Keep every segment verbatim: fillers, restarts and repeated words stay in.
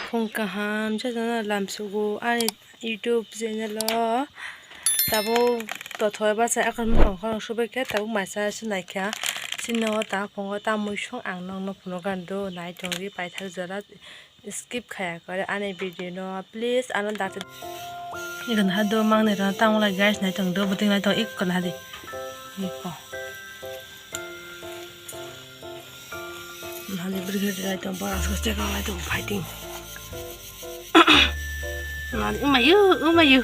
Phung kaham jajana lamsugo ani YouTube channel o. Tabuk tothoi bachai akhar mokang khorang subaikhe tabuk maisa se naikha. Chini o ta phungo ta muisung ang nokno phunukgwi do nai tongdi paithak jora skip khaya kare ani video no please ano dakti. Igun hado mangnai rok tamo lai guys nai tong do bwtwi nai tong ikko hadi. Ikko. Nani bwrwi khe rai tong, bora asko chekang lai tong, fighting. Nani, umayu, umayu.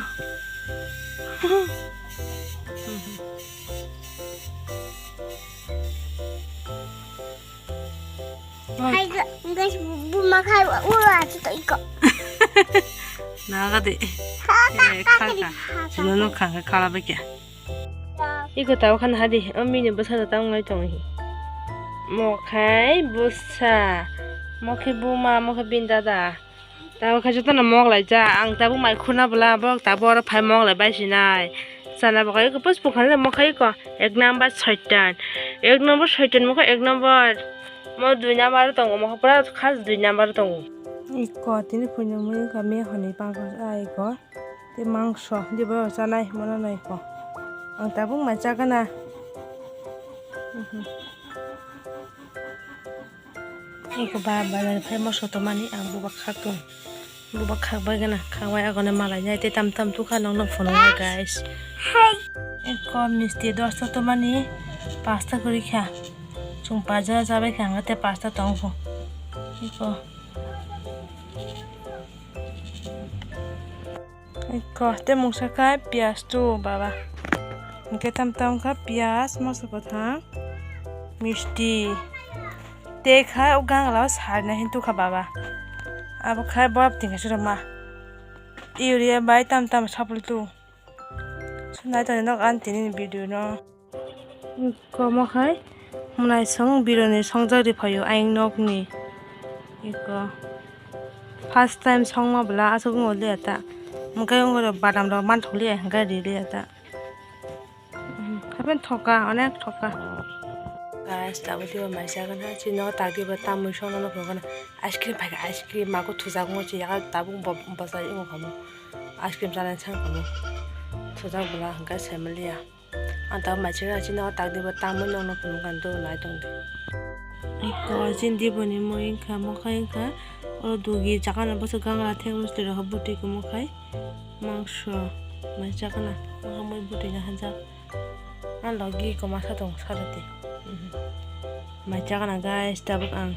Hai, guys, buma khai, ura, chito iko. Naga de. Eh, kha, kha. Chino no kha, kha, khala bekya. Iko tau khan hadi, o mini bwsa da tang lai tong hi. Mokhai bwsa, mokhe buma, mokhe bin dada. Tau kha jotono mok lai ja, ang tabuk mai khuna bwla, borok tabuk oro phai mok lai bai sinai. Sana bo kai ko pus pukhan le mokhai ko, ek number soitan. Ek number soitan mokhe ek number. Mo dui number tongo, mokhe pura khas dui number tongo. Iko tini phunukmani kami hwnwi pangkha ai ko. Tei mangso, dibo chanai, mono nai ko. Ang tabuk mai chagana. Mhm. Iko ba bazar phai moso tomani ang buba khak tong. Buba khak bai gana, khak bai agone malai nai tei tam tam tukha nong nong phunuknai guys. Iko misti dosta tomani pasta guri kha. Chwng paja chabai kha ang tei pasta tong kho. Iko. Iko, tei mungsa kha piyaj tu, baba. Hingke tam tam kha piyaj, moso kwthang, misti. Tei kha o ganglao sarina hin tukha, baba. Abo kha borok tingkha siro ma. Urea bai tam tam sapli tu. Sunai tongni nok ani tini video no. Iko mo khai mwnaisong bironi songjak ri phaio ayang nokni. Iko first time songma bwla aswk wngwi liya ta. Hwnkhe wngwi rok badam rok manthok liya hwnkhe ri liya ta. Hapen thoka, onek thoka. Guys, tabuk diba mai chagana, chini nogo tak diba tamwi songna nukho gana. Ice cream phaikha, ice cream mago thujakngo chiyaka tabuk bo-, bwsai wngkha mo. Ice cream chanai sankha mo. Thujak bwla hwnkhe sai manliya. Ang tabuk mai chwra chini o tak diba tamwi nokno phunukgani dol nai tongdi. Iko chini diboni mui wngkha, mokhai wngkha. Oro dugi chakana bwswk gangra thek mistiri rok bwtwi kwmwi khai. Mangso mai chakana, mokhai mui bwtwi no hajak. Ang logi iko masa tong sarati. Mai chakana guys, tabuk ang.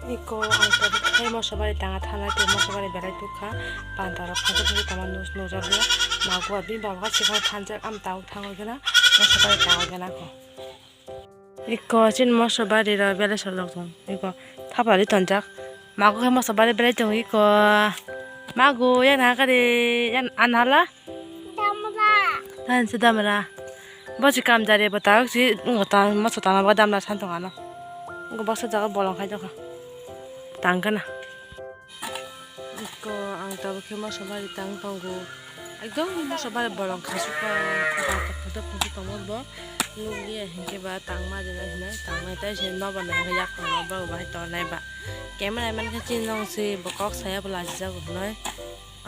Iko ang tabuk khai moso bari tanga thanai tei moso bari belai tukha. Panta rok phansuk phansuk tongma nus-, nujagwi. Mago bini baba khe sikang thanjak, ang tabuk thango gana moso bari tanga gana ko. Iko chini moso bari rok belai sojak tong. Iko thapari tonjak. Mago khe moso bari belai tong iko. Mago yan hakari yan anhala. Damra. Tan se damra. Bo si kamjari bo ta si ngo ta moso ta bo damra san tong ano. Ngo bosa jaga bolong khai tong kha. Tang kana. Iko ang tabuk khe moso bari tang tongo. Ekdom moso bari bolong khasukha. Ata ata photo photo tongo bo. Nukliya hinkhe ba tangma rina hino tangma tei se nobar nai yak tongma ba bahai tongnai ba. Camera man khe chini nong se bo kok saya bo lachijago hinoi.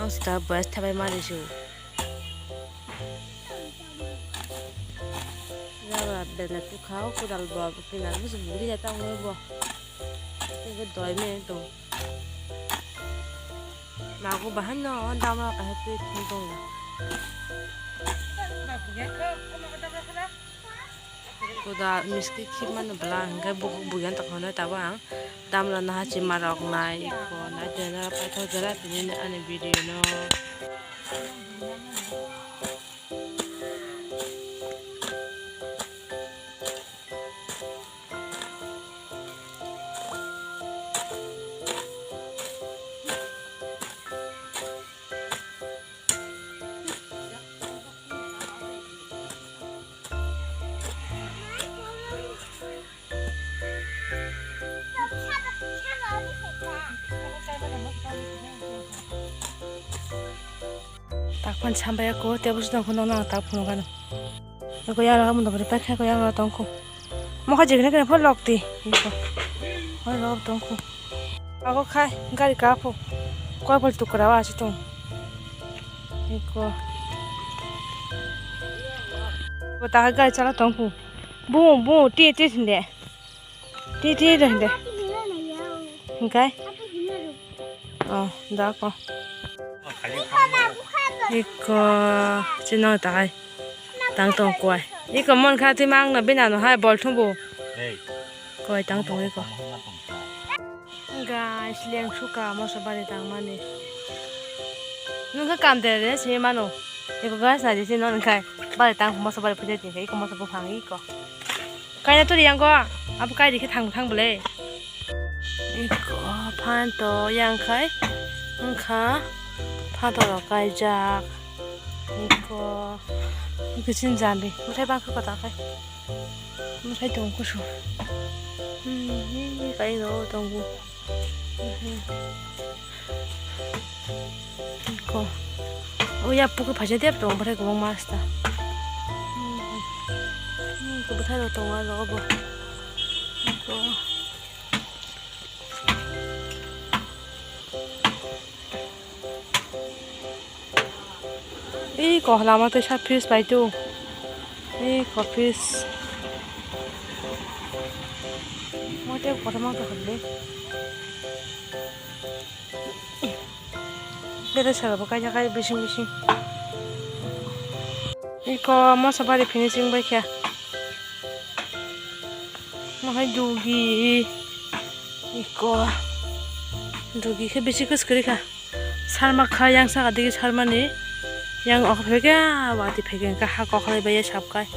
Ang sita boyas thabai mari su. Jabra bele tukha o kodal bo kinar bo se buri ya tangma bo. Tei doi me tong. Mago bahai no damra kahai twi thung tongo. Koda miski khibmano bwla hwnkhe bukhuk buyan tongkha hwnwi tabuk ang damra naha chima rok nai ko nai tei nai paithak jora tini ani video no. Tak phano sambai ya ko, tei busu tongkho nokno ang tak phunukgano. Eko yang rok mundok ri paikha, eko yang rok tongkho. Mokha jekene kene phano lok di. Eko. Hoi rok tongkho. Ako khai gari kapo. Koi bol tukra wa si tong. Iko. Bo ta gari chala tong pu. Bu bu ti ti sinde. Ti ti de de. Hingkai. Oh, da ko. Iko chino tai. Tang tong koi. Iko mon kha ti mang na bina no hai bol thumbu. Koi tang tong iko. Guys, leng suka moso bari tang mani. Nung kha kam de re si mano. Iko guys na di si non khai. Bari tang moso bari pujai ti iko moso buphang iko. Kaina turi yang go. Abo kai di khe thang thang bole. Iko phanto yang khai. Wngkha phanto rok kaijak. Iko. Iko chin jambi. Mutai bang kha kota khai. Mutai tong kusu. Hmm, kai ro tong bu. Ko. O ya puku phaisa dep tong bwthai kwbangma asta. Hmm, ko bwthai rok tongo aro bo. Ko. Ei ko lama tei sa fridge pai tu. Ei ko fridge. Mo tei kotorma to hwnle. Bere sara bo kaisa kai bising bising. Ei ko mosa bari finishing bai kha. Mo hai dugi. Ei ko. Dugi khe bisi kwskwrwi kha. Sarma kha yang saka digi sarmani yang ok phege wati phege ka ha kok lai bai sap kai.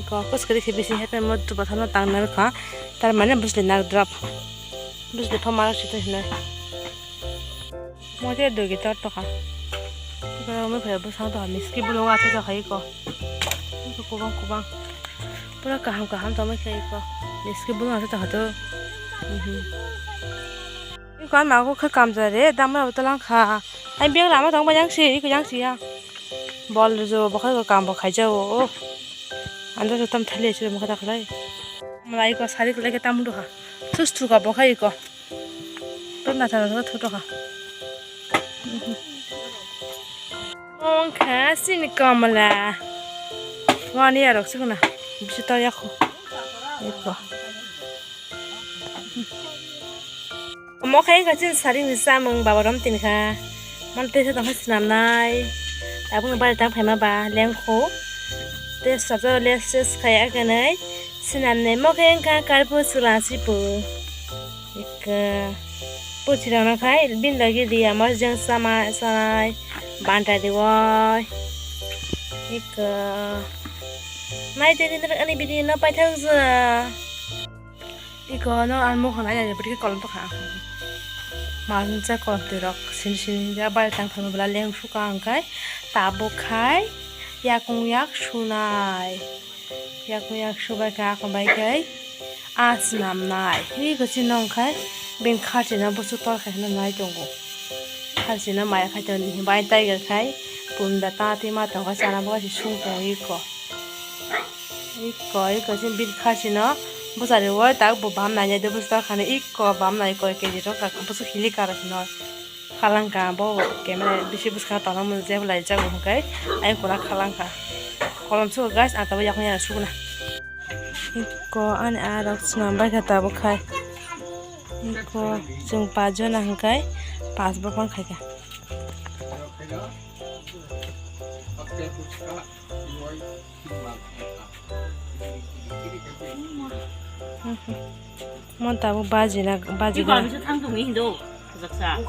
Ko kwskwrwi khe bisi het mo tu bathano tang nar kha. Tar mane bwsli nar drop. Bwsli pha mar sito hinai. Mo je dogi tor to kha. Ko mo phai bwsang to miski bulong ati to khai ko. Ko kubang kubang. Pura kaham kaham to mo khai ko. Miski bulong ati to hato. Mhm. Iko ang mago khe kamjare, damra bo tolang kha. Ai beng lama tong ba yang si, iko yang si ya. Bol jo bo khai ko kam bo khai jao. Ando jo tam thali chiro mo kha khlai. Mala iko sari khlai ke tam do ha. Sus tu ka bo khai iko. To na ta to to ha. Ong kha sini kamala. Wani arok sukuna. Bisu ta yakho. Iko. Omo khe wngkha chini saringni chamung baba rom tini kha. Mantei se tongkha swnamnai. Tabukno bari tang phaima ba lengkho. Tei swrapjak les les khai aganai. Swnamnai mo khe wngkha karpu chwla sipu. Ika puchirokno khai bini logi riya mosjeng sama sanai banta riwoi. Ika nai tei ani video no paithakjak. Iko no ang mokho nai nai bwrwi khe kolom tokha. Mansa kolom twi rok sini sini ya bai tang thangwi bwla leng suka ang khai tabuk khai yakung yak sunai. Yakung yak subai kha akon bai khai a swnam nai. Iko chini nong khai ben kharchi no bwswk tor khai hwnwi nai tongo. Kharchi no maya khai tongo bai tiger khai punda ta twi ma tongo chana bo khai sung tongo iko. Iko, iko, sin bini kharchi no bwsari o tak bo bam nai nai de bwswk kha ni iko bam nai koi keji rok ka bwswk hili kara sino khalangka bo camera bisi bwskango tongna mun jebo lai jago hwnkhe ayang kora khalangka kolom sugo guys ang tabuk yakung yana sukuna. Iko ani a rok swnam bai kha tabuk khai iko chwng paanch jona hwnkhe paanch bokhorok khai kha. Mon tabuk baji na baji. Iko na. Abisi thang tong ni hindo. Kajaksa.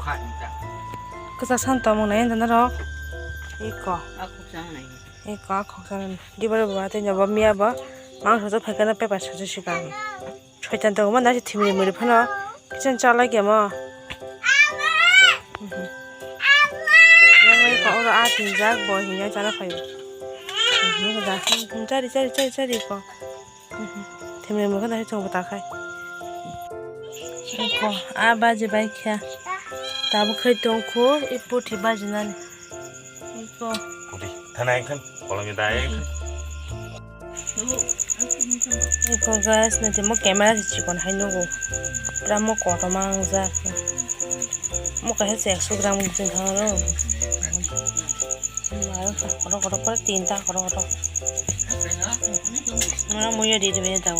Kajaksa no tongmung nai hindo norok. Iko. Akhok chang nai. Iko akhok chang nai. Dibor bo atwi no bo miya bo. Mang sojo phaikhe no paper sojo sikang. Soitan tongo ma nai se thimri mori phano. Kiching chalai kemo. Yang lai ko oro a tinjak bo hinya chana phaio. Chari chari chari chari ko. Themre mo kana chong bata khai. Ko a baji bai kha. Tabu khai tong kho i puthi baji nani. Ko. Puthi thana engkhan kolom da engkhan. Iko guys, naitimo camera se chikon hai nugo. Pura mo kotorma wngjak. Mo kaisa se ekso gram wng tong thang aro. Aro kotor kotor pura tinta kotor kotor. Mara muya di di tao.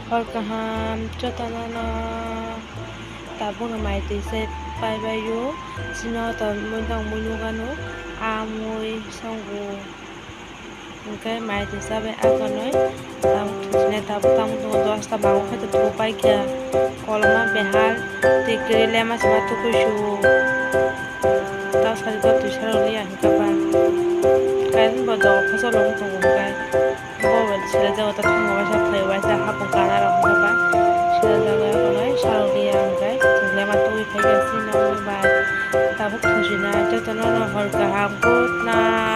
Hor kaham jotono no tabukno mai twi se paibaio. Chini o to mui tong mui nukano, a mui songo. Hwnkhe mai twi chabai akonoi tabuk thwngsinai tabuk tamo tongo dosta mango khe to thwngpai kha. Koloma behal tei kwrwi lema sema tukui suo. Tamo sari twi sarok liya hwnkhe ba. Kaisa bo doga phoso logwi tongo hwnkhe. Bo bo sila jago ta thangwi waisa phai waisa hapung kana rok hwnkhe ba. Sila jago ya konoi sarok liya hwnkhe. Lema twi phai ya sino ba. Tabuk thwngsinai jotono no hor kaham good night.